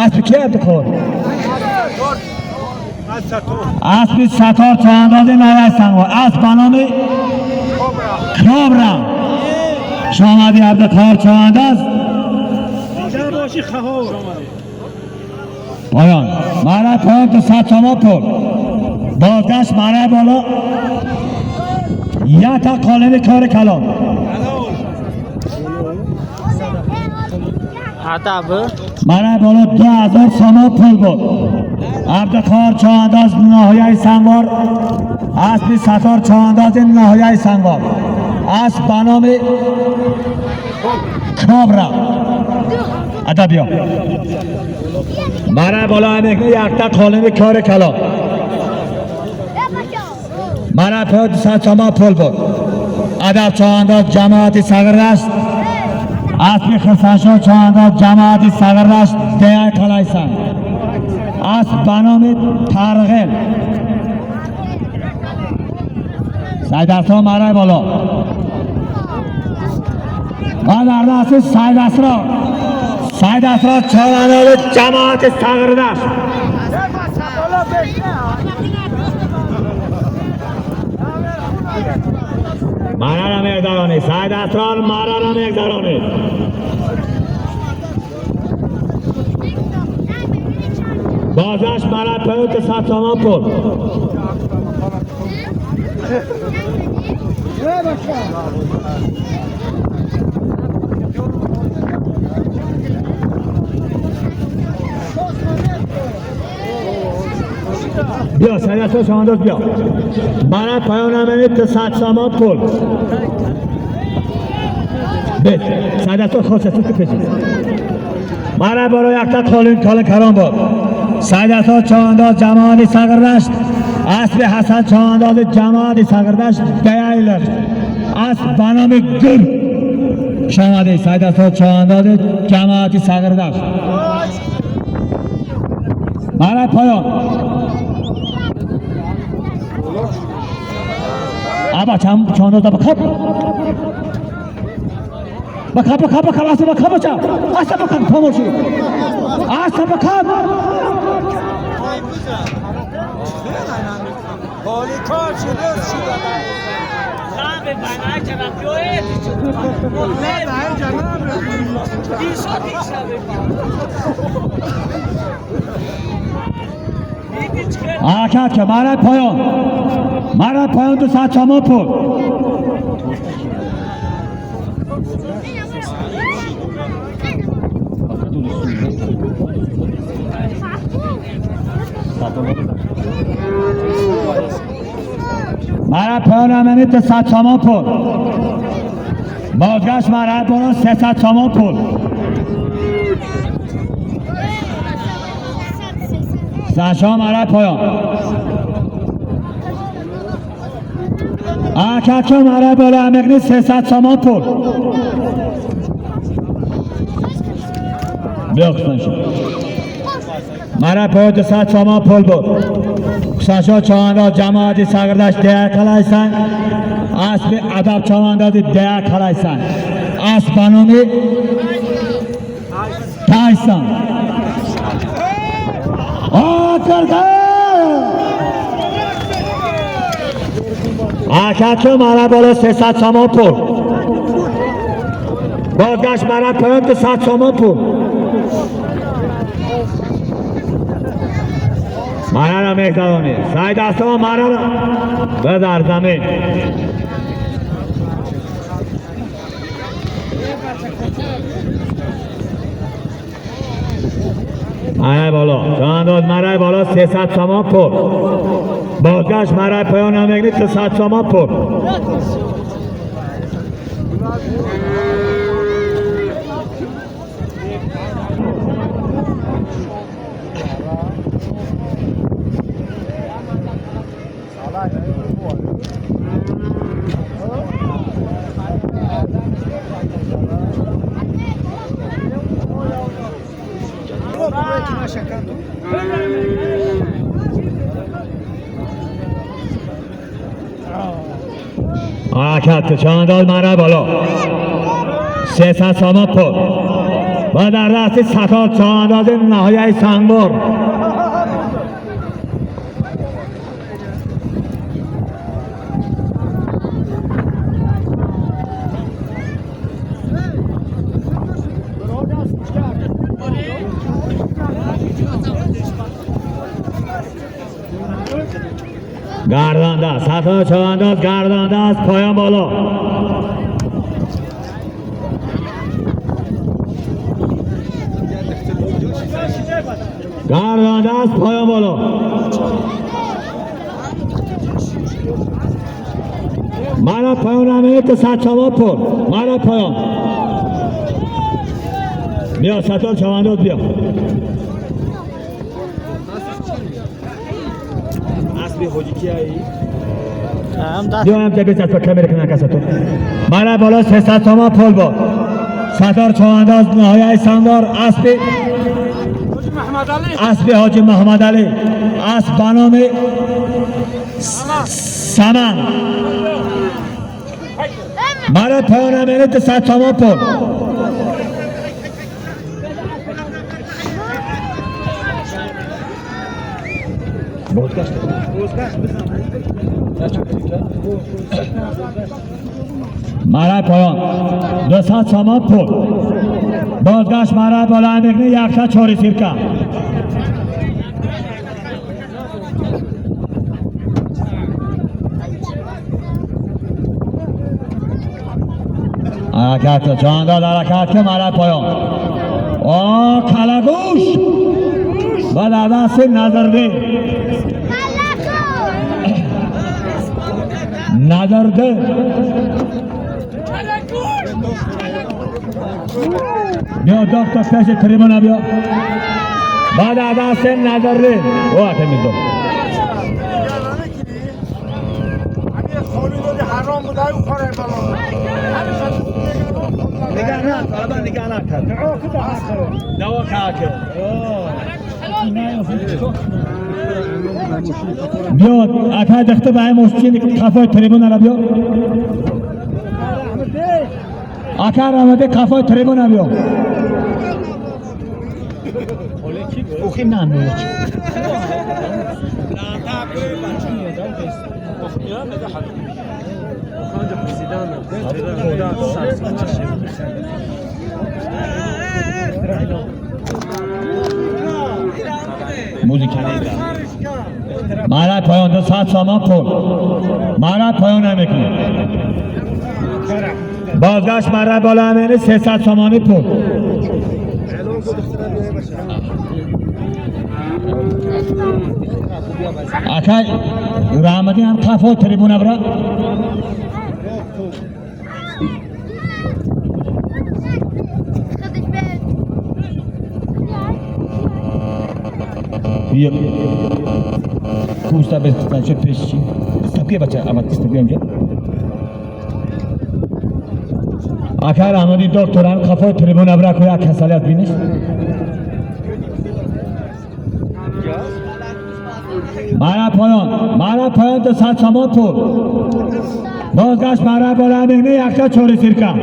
Аспи ки Абдуқор? Аспи Сатор чоандози ноҳияи Сангвор. Асп ба номи Кобра. Шомади Абдуқор чоандоз. Поён. Марай поён 200 сомон пул. Бозгашт марай боло якта қолини кори калон. Марай боло 2000 сомон пул буд. Абдуқор чоандоз ноҳияи Сангвор. Аспи Сатор чоандози ноҳияи Сангвор. Асп ба номи Кобра. Ада биё. Марай боло ҳамекни якта қолини кори калон. Марай поён 200 сомон пул буд. Адаб чоандоз ҷамоати Сағиррашт. Аспи Хирсаншоҳ чоандоз ҷамоати Сағиррашт деяй Қалайсан. Асп ба номи Тарғил. Сайдасро марай боло. Ва дар дасти Сайдасро. Сайдасро чоандози ҷамоати Сағиррашт. Марара мегзаронӣ. Сайдасрон марара мегзаронӣ. Бозгашт марай поён 200 сомон пул. Биё Сайдасрон чоандоз биё. Марай поён намени 200 сомон пул. Бед. Сайдасрон хост ки пешид. Марай боло якта қолин калон калон буд. Сайдасрон чоандоз ҷамоати Сағиррашт. Аспи Ҳасан чоандози ҷамоати Сағиррашт деяйлиқ. Асп ба номи Гур. Шомади Сайдасрон чоандози ҷамоати Сағиррашт. Марай поён. Аба чоандоз бақаб. Бақаб бақаб бақаб аса бақаб бача. Аса бақаб хомӯшӣ. Аса бақаб. Ҳаракат ки марай поён. Марай поён 200 сомон пул. Марай поён ҳамани 200 сомон пул. Бозгашт марай боло 300 сомон пул. Сашо марай поён. Ҳаракат кун марай боло ҳамекни 300 сомон пул. Биё Хусаншо. Марай поён 200 сомон пул буд. Хусаншо чоандоз ҷамоати Сағирдашт дея Қалайсан. Аспи Адаб чоандози дея Қалайсан. Асп ба номи Тайсон. Ҳаракат кун марай боло 300 сомон пул. Бозгашт марай поён 200 сомон пул. Марара мегзаронӣ. Сайдасрон марара бизар замин. Марай боло. Чоандоз марай боло 300 сомон пул. Бозгашт марай поён намегни 200 сомон пул. Ҳаракат чоандоз марай боло 300 сомон пул. و در دست ستار چانداز نهایه سنگبار. گردانده است، ستار چانداز گردانده است، پایان بالا. گردانده است، پایان بالا. مرا پایان همه که صد چواب پر. مرا پایان. بیا ستار چوانداز بیا. بیا هم جبه چسب کمیره کنن کسا تو. مرا بالا 300 تومان پول با. ستار چوانداز نهایه سندار اسب اسب حاجی محمد علی، اسب به نام سمن. مرا پایان امینه 100 تومان پول. بازگشت. مرا پایان 200 تومان پول. بازگشت مرا بالا میکنه یکتا چوری سیرکا. حرکت چانداد حرکت که مرا پایان. آه کلگوش و در دست نظرده نظرده بیا دکتر پیش تریبون بیا. بعد از دست نظرده او اتمیز دو نگاه نه طالبان نگاه نکرد. دوا کرد. بیاد اکا دخته به مشکل کفای تریبون را بیا. اکا رامده کفای تریبون بیا. اوخی نه نه. موزیک مرا پایان 200 تومان پول. مرا پایان نمیکنه. بازگشت مرا بالا امینه 300 تومانی پول. اکای رحمتی هم کفو تریبون برا. بیا کوستا به چه پیشی استپیه بچه اما استپیه اینجا. اکای رحمتی دکتران کفو تریبون برا کویا کسالیت بینش. مرا پایان، مرا پایان 200 تومان پول. بازگشت مرا بالا میکنه یکتا چوری سیرکا.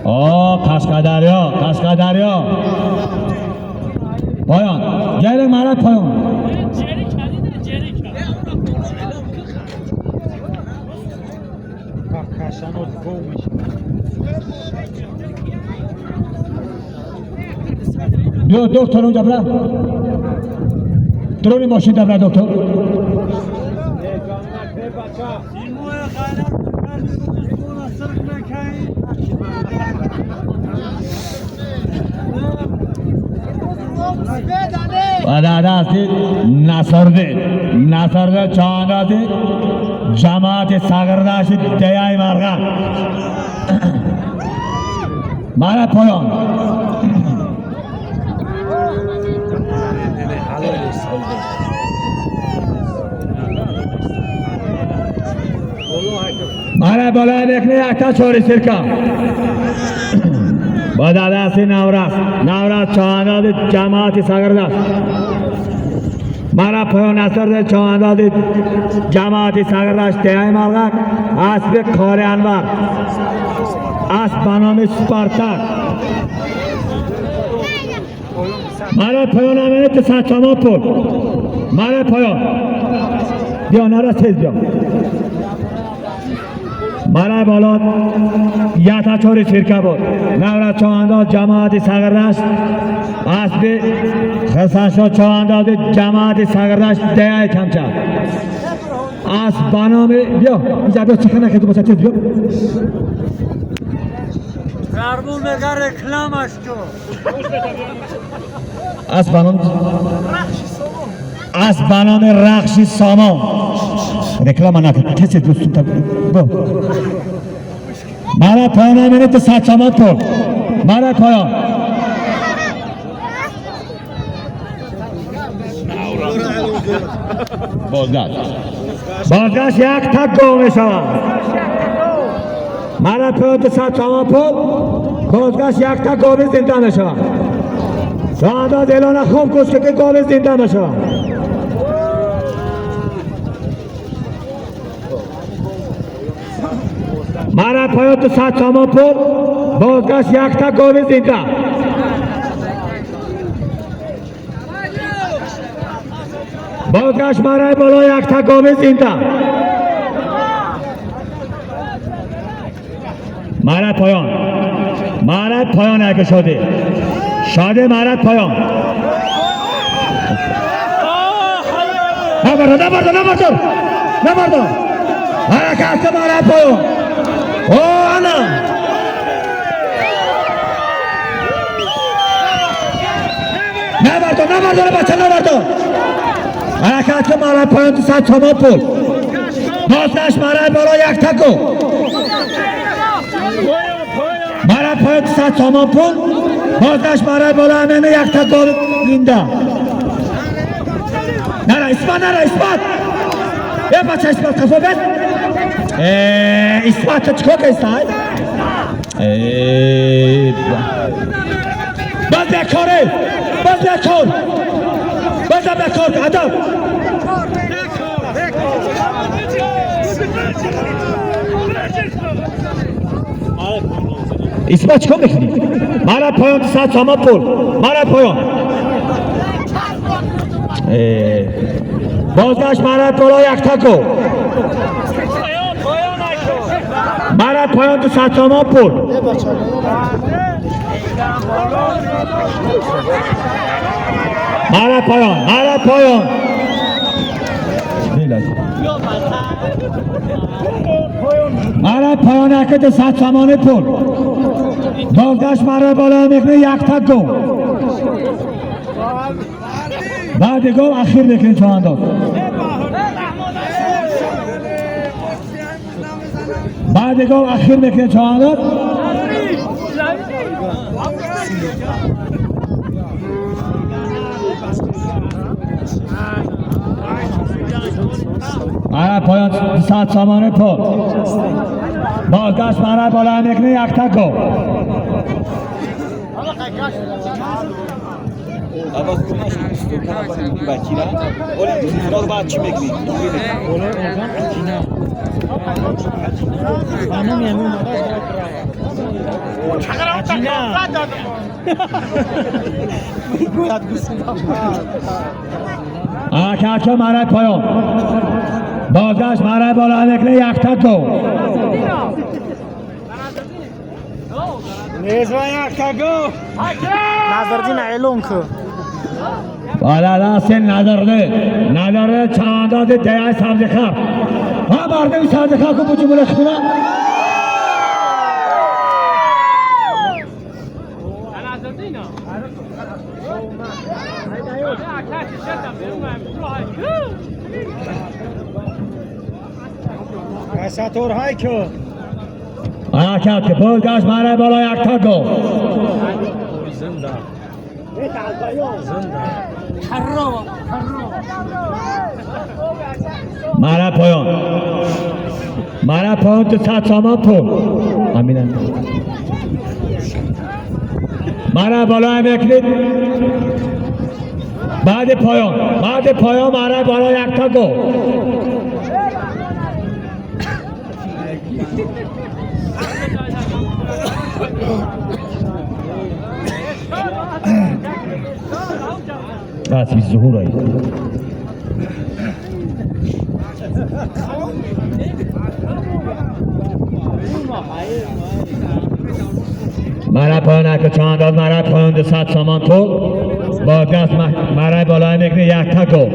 آه قشقدریا، قشقدریا. پایان گله مرا پایان. بیا دکتر اونجا برا. درونی ماشین برا دکتر. و در دست نصرده نصرده چاندازی جماعت ساگرداشی دیای مرغان. مرا پایان. مرا بالا میکنه یکتا چوری سرکا. با دست نوراس نوراس چانداز جماعت ساگرداش. مرا پایان نصرده چانداز جماعت ساگرداش دیای مرغان. اسب کار انور Асп ба номи Спартак. Мара поён амани 200 сомон пул. Мара поён. Биё нара тез биё. Мара боло ята чори сирка буд. Навра чоандоз ҷамоати Сағирдашт аспи Хасаншо чоандози ҷамоати Сағирдашт деяи камча. Асп ба номи биё инҷа биё чиқа накарди боша тез биё. Гарбун мега рекламаш ку. Асп ба номи Рахши Сомон. Реклама накард. Тез тез дӯстум та бо. Мара поён амини 200 сомон пул. Мара поён. Бозгашт. Бозгашт як так гол мешавад. Мара поён 200 сомон пул. Бозгашт як так голи зинда мешавад. Чоандоз эълона хуб гӯш кун ки голи зинда мешавад. Мара поён 200 сомон пул. Бозгашт як так голи зинда. Бозгашт марай боло як так голи зинда. Мара поён. Мара поён ака шоди. Шоди мара поён. Набардор, набардор, набардор. Набардор. Ҳаракат мара поён. О, ана. Набардор, набардор, бача, набардор. Ҳаракат мара поён 200 сомон пул. Бозгашт марай боло як таку. Мара поён 200 сомон пул. Бозгашт марай боло амени як так гол зинда. Нара, Исмат, нара, Исмат. Э, бача, Исмат, қафо бед. Э, Исмат, ту чикор кардӣ? Э, боз бекоре. Боз бекор. Боз бекор, адаб. Исмат чикор мекунӣ? Мара поён 200 сомон пул. Мара поён. Э, бозгашт мара боло як таку. Мара поён 200 сомон пул. Мара поён, мара поён. Мара поён ака 200 сомони пул. Бозгашт мара боло мекунӣ як таку. Баъди гол ахир мекунем чоандоз. Баъди гол ахир мекунем чоандоз. Мара поён 200 сомони пул. Бозгашт мара боло мекунӣ як таку. Аввал кунаш бакира. Оли финал баъд чӣ мекунӣ? Ҳаракат мара поён. Бозгашт мара боло мекунӣ як таку. Назардин эълон ку. Балаласи назарде. Назарде чандози деяи сабзихар. Ҳа мардами сабзихар ку буҷумула худуна. Саторҳай ку. Ҳаракат ки бозгашт мара боло як таку. Мара поён. Мара поён 200 сомон пул. Амина. Мара боло мекунед. Баъди поён. Баъди поён мара боло як таку. Асби зуҳурай. Мара поён ака чандоз мара поён 200 сомон пул бо даст мара болои мекунӣ якта гол.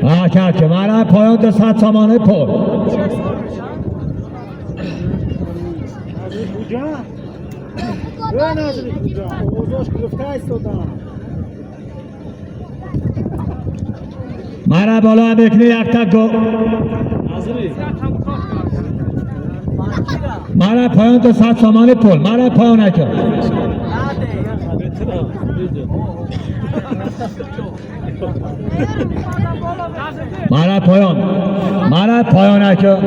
حرکت که مرا پایان 200 سامانه پل. مرا بالا بکنی یک تک گو. مرا پایان 200 سامانه پل. مرا پایان نکن. مرا پایان. مرا پایان نکن.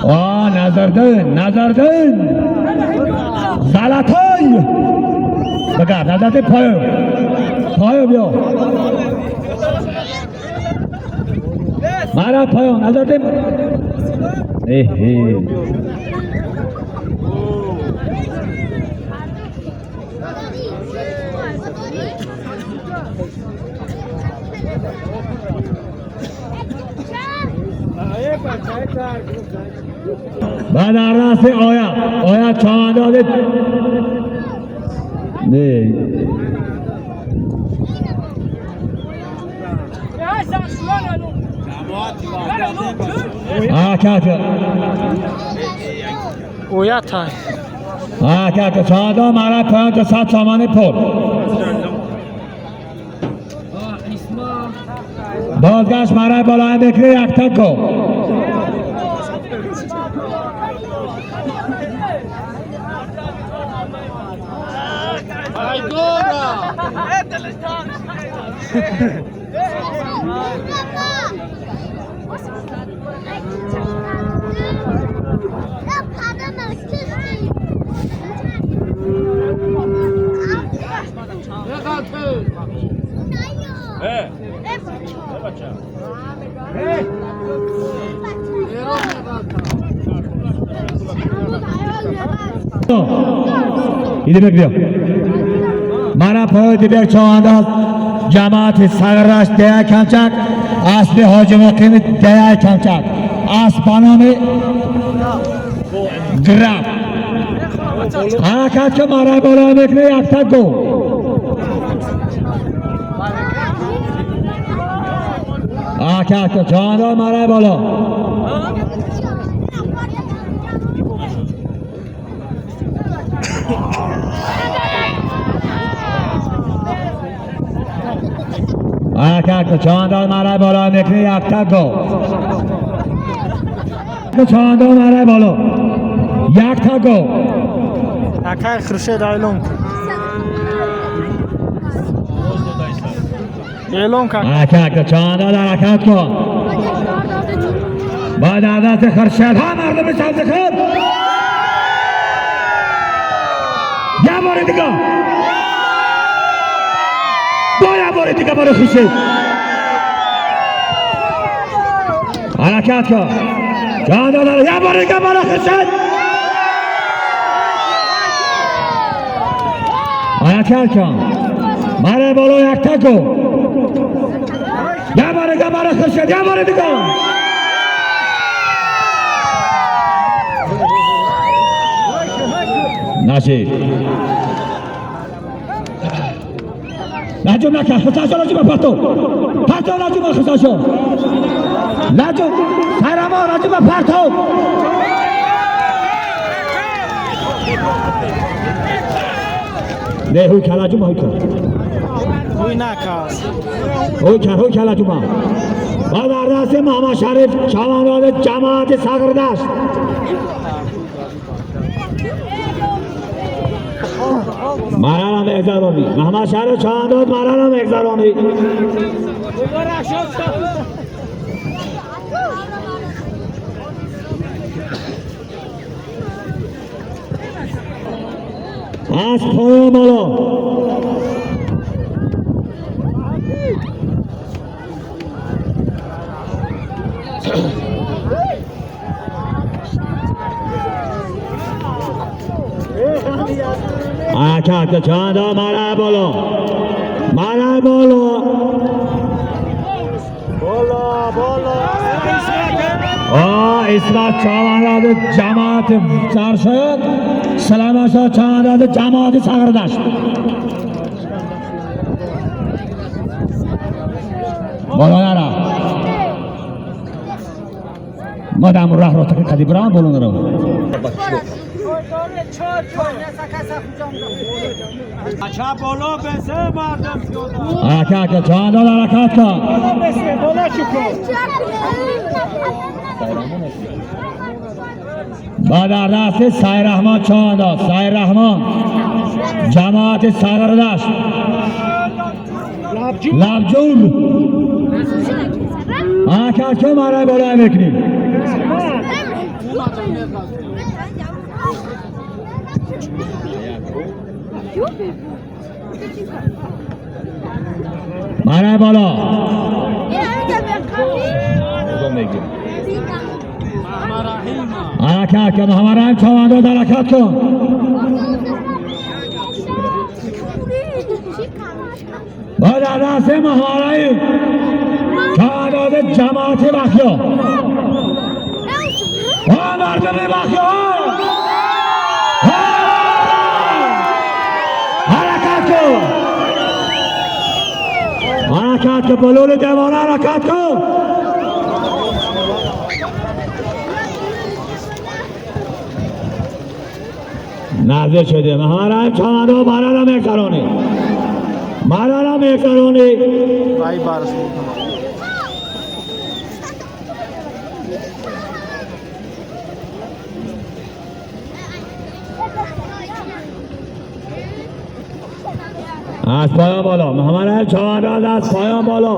آه نظردن نظردن زلطای بگرد نظردن پایان پایان بیا مرا پایان نظردن ای و در رأس آیا آیا چانداز نه حرکت اویا تای حرکت چانداز مرا پایان 100 سامان پل بازگشت مرا بالا بکری یک تکو ایده بیا مرا پای دیگر چانداز جماعت سررش دیه کمچک اسب حاج مقیم دیه کمچک اسب بنام گرب حرکت که مرا بالا میکنه یک تک گو حرکت که چانداز مرا بالا حرکت چاندار مرا بالا میکنی یک تک گو چاندار مرا بالا یک تک گو اکای خورشید اعلان کن اعلان کن حرکت چاندار حرکت کن با دست خورشید ها مردم سبز خود یه بار دیگه با یه بار دیگه برای خورشید حرکت کن جان دادر یه بار دیگه برای خورشید حرکت کن مرا بالا یک تکو یه بار دیگه برای خورشید یه بار دیگه نشید لجوم نکن خساشو لجوم پرتو پرتو لجوم خساشو لجوم سرما لجوم پرتو نه هوی کن لجوم هوی کن هوی نکاس هوی کن هوی کن لجوم و در دست محمد شریف چمانداز جماعت سگردشت Марана мегзаронӣ. Маҳмад Шаҳр чандоз марана мегзаронӣ. Аз поён боло. ҳаракат чандо мара боло. Мара боло. Боло, боло. Исмат чавандози ҷамоати Саршоён, Сулаймоншоҳ чавандози ҷамоати Сағирдашт. Боло нара. Мо дар роҳ ро таки қади бирам боло нара. ҳаракат кун, чавандоз ҳаракат кун. Ба дар дасти Сайраҳмон чавандоз, Сайраҳмон ҷамоати Сағирдашт. Лабҷур. Ҳаракат кун, мараи болоя мекунем. Мараи боло. ҳаракат кун, Муҳаммад Раҳим чавандоз ҳаракат кун. Ба дар дасти Муҳаммад Раҳим чавандози ҷамоати Бахтиёр. Ҳа мардуми Бахтиёр! Ҳаракат кун! Ҳаракат кун, булули девона ҳаракат кун! Наздик шудем. Муҳаммад Раҳим чавандоз марана мегзаронӣ. Марана мегзаронӣ. Вай барс. Аз поён боло. Муҳаммад Раҳим чавандоз аз поён боло.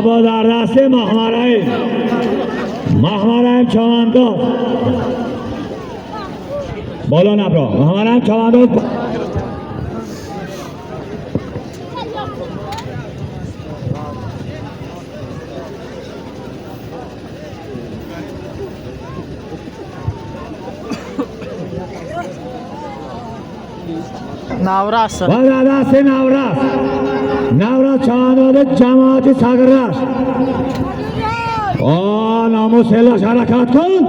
Бо дар дасти Муҳаммад Раҳим. Муҳаммад Раҳим чавандоз. Боло набро. Муҳаммад Раҳим чавандоз. Наврас. Ва дар дасти Наврас. Наврас чавандози ҷамоати Сағирдашт. О номус ҳелош ҳаракат кун.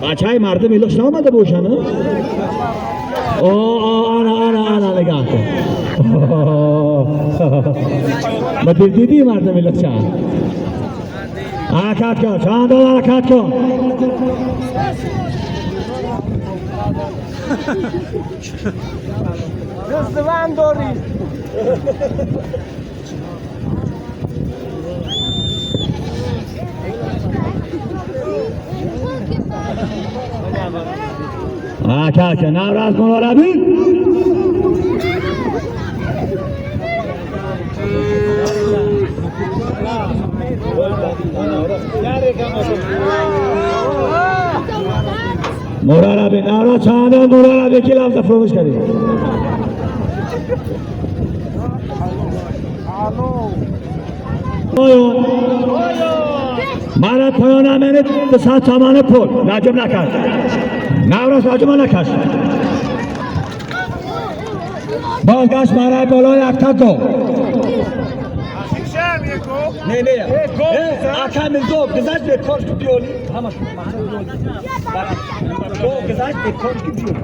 Бачаи мардум илош наомада бошанд? О, о, ана, ана, ана нигоҳ кун. Ба дил дидӣ мардум илош? Ҳаракат кун, чавандоз ҳаракат кун. ҳаракат кун, Навраз Муллорабӣ. Мурарабӣ, Навраз чавандоз Мурарабӣ ки лафза фуромӯш кардӣ? Поён. Мара поён амени 200 сомони пул. Наҷиб накард. Навраз наҷиба накашт. Бозгашт мараи боло якта гол. Не, не. Ака Мирзо, гузашт бе корчки биёли. Ҳамаш гол гузашт бе корчки биёли.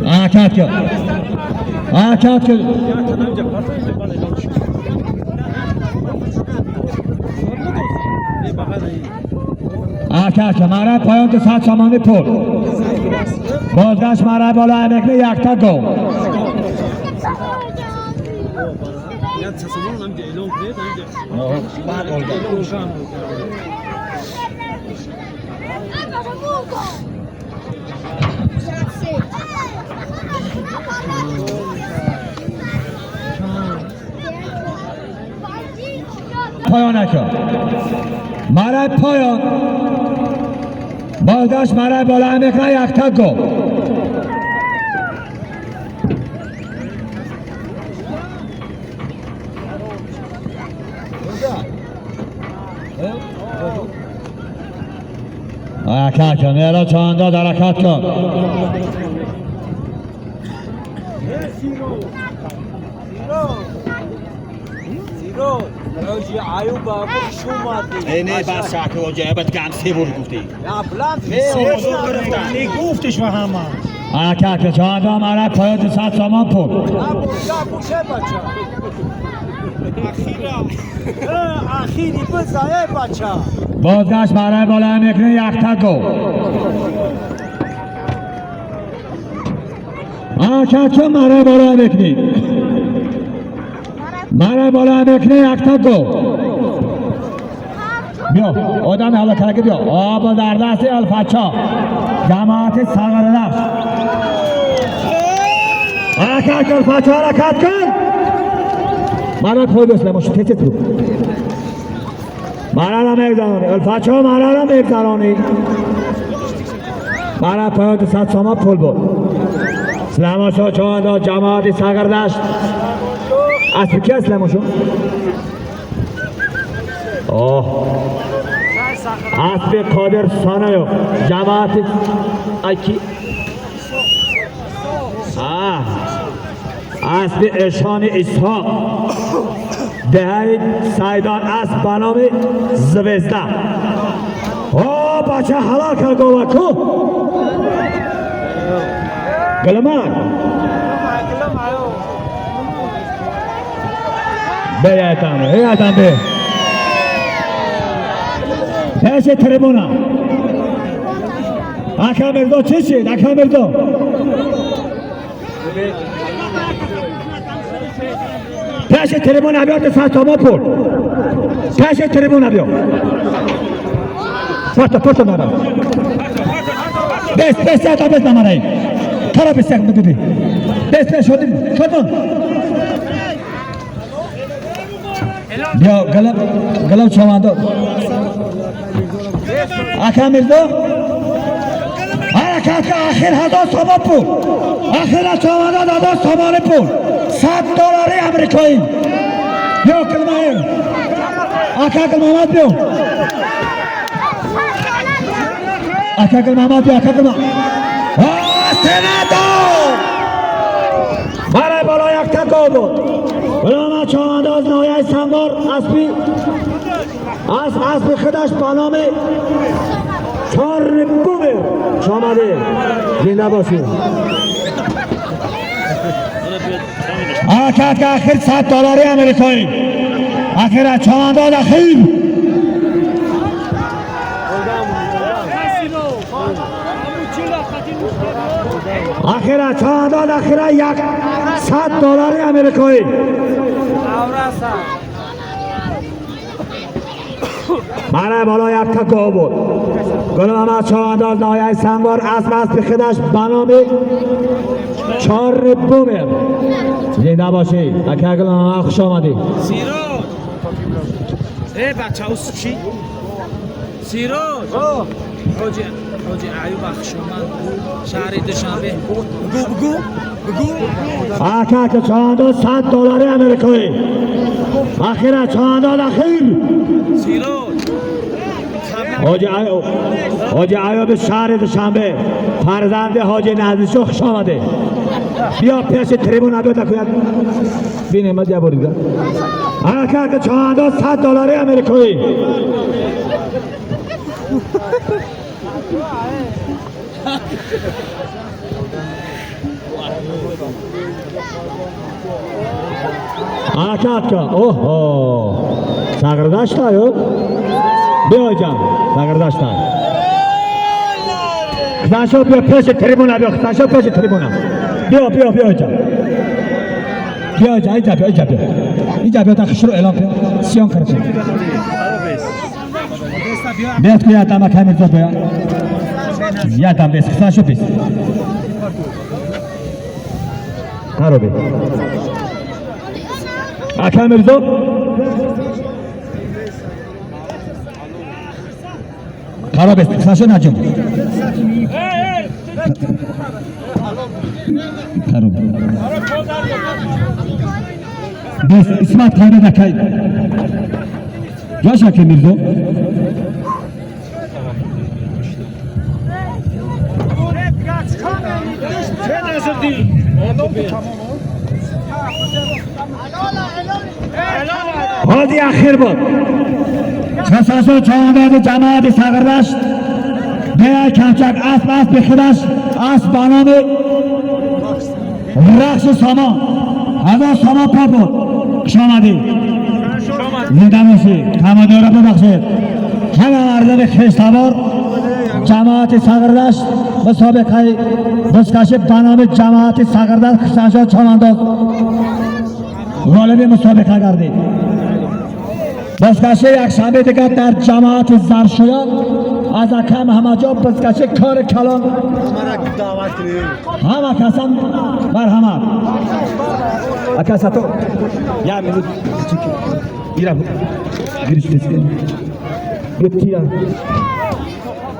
Ҳаракат кун. Ҳаракат кун. Ҳаракат кун. Мараи поён 200 сомонӣ пул. Бозгашт мараи боло мекунӣ якта гов. Поён накун. Мараи поён. Бозгашт мараи боло мекунад якта гов. Ҳаракат кун. Меҳрод Чоҳандоз ҳаракат кун. Не бас шаки оҷа абад гам се бор гуфтӣ. Гуфтиш ва ҳама. Ҳаракат кун. Чоҳандоз мараи поён 200 сомон пул. Ахири бизае бача. Бозгашт мараи боло мекунӣ якта гов. Ҳаракат кун мараи боло мекунӣ. Мараи боло мекунӣ якта гов. Биё одами ҳалокараги биё. Об дар дасти Алфачо. Ҷамоати Сағирнақш. Ҳаракат кун Алфачо, ҳаракат кун. Мараи пой беслам, ошо тез тез бу. Марара мегзаронӣ. Алфачо марара мегзаронӣ. Мараи поён 200 сомон пул буд. Силамошо Чоҳандоз ҷамоати Сағирнақш. Аспи ки аст Силамошо? Оҳ. Аспи Қодир Сонаев. Ҷамоати Аки. Аспи Эшони Исҳоқ. Деҳаи Сайдон асп ба номи Звезда. О, бача ҳалол кард гова ку. Гулман. Беятам, ҳеятам бе. Пеши трибуна. Ака Мирзо чӣ шид? Ака Мирзо. Пеши трибуна биё 200 сомон пул. Пеши трибуна биё. Пошта, пошта мара. Бес, бес, ята бес намараи. Тара бес як биби. Бес, бес, шодим, шодмон. Биё, галаб, галаб чомандо. Ака Мирзо. Ҳаракат кун, ахир 1000 сомон пул. Ахир чомандо 1000 сомони пул. 100 доллари амрикоӣ. Биё килмаи. Ака Гулмамад биё. Ака Гулмамад биё, ака Гулмамад. Сенатор! Барои боло якта гов буд. Гулмамад Чоҳандоз ноҳияи Сангвор аспи аспи худаш ба номи Чорни Бумер. Хуш омадед. Зинда бошед. Ҳаракат кун, ахир 100 доллари амрикоӣ. Ахир аз Чоҳандоз ахир. Ахир аз Чоҳандоз ахир 100 доллари амрикоӣ. Мараи боло якта гов буд. Гулмамад Чоҳандоз ноҳияи Сангвор асп аспи худаш ба номи Чорни Бумер. Зинда бошӣ. Ака Гулмамад хуш омадӣ. Сироҷ. Э бача ус чӣ? Сироҷ. Ҳоҷи Ҳоҷи Аюб хуш омад. Шаҳри Душанбе. Бугу бугу бугу. Ака ака Чоҳандоз 100 доллари амрикоӣ. Ахир аз Чоҳандоз ахир. Сироҷ. Ҳоҷи Аюб, Ҳоҷи Аюб шаҳри Душанбе. Фарзанди Ҳоҷи Наздишо хуш омадед. Биё пеши трибуна биё дакуяд. Бинем ма ҷабор дига. Ҳаракат кун Чоҳандоз 100 доллари амрикоӣ. Ҳаракат кун. Оҳо, сағирдаштаю, биё ҷан, сағирдаштай. Хусаншо, биё пеши трибуна, биё, Хусаншо, пеши трибуна биё, биё, биё ҷан, биё ҷан, иҷа биё, иҷа биё, иҷа биё, та хушрӯ эълон кун, сиён кар. Бес ку, ядам, ака Мирзо, биё, ядам бес. Хусаншо, бес, хароби, ака Мирзо. Хароб аст, Хусаншо, наҷум, хароб бес. Исмат қайрат, акай ҷош, ака Мирзо. Чه نزدی؟ ҳози ахир буд. Хасасо чавандози ҷамоати Сағирдашт беяй камчак асп, аспи худаш, асп ба номи Рахши Сомон, 1000 сомон пул буд. Хушомадӣ, зинда бошӣ. Тамодора, бубахшед, ҳама мардуми хештабор. Ҷамоати Сағирдашт мусобиқаи бузкашӣ ба номи ҷамоати Сағирдашт, Хусаншо чавандоз ғолиби мусобиқа гардид. Бузкашӣ якшанбе дигар дар ҷамоати Заршӯён аз ака Маҳамадҷон, бузкашӣ кори калон. Ҳама касан марҳамат. Ака Сато, як минут ира гириш, тира.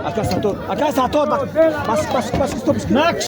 Ака Сато, ака Сато, бас, бас, бас, стоп. Накш.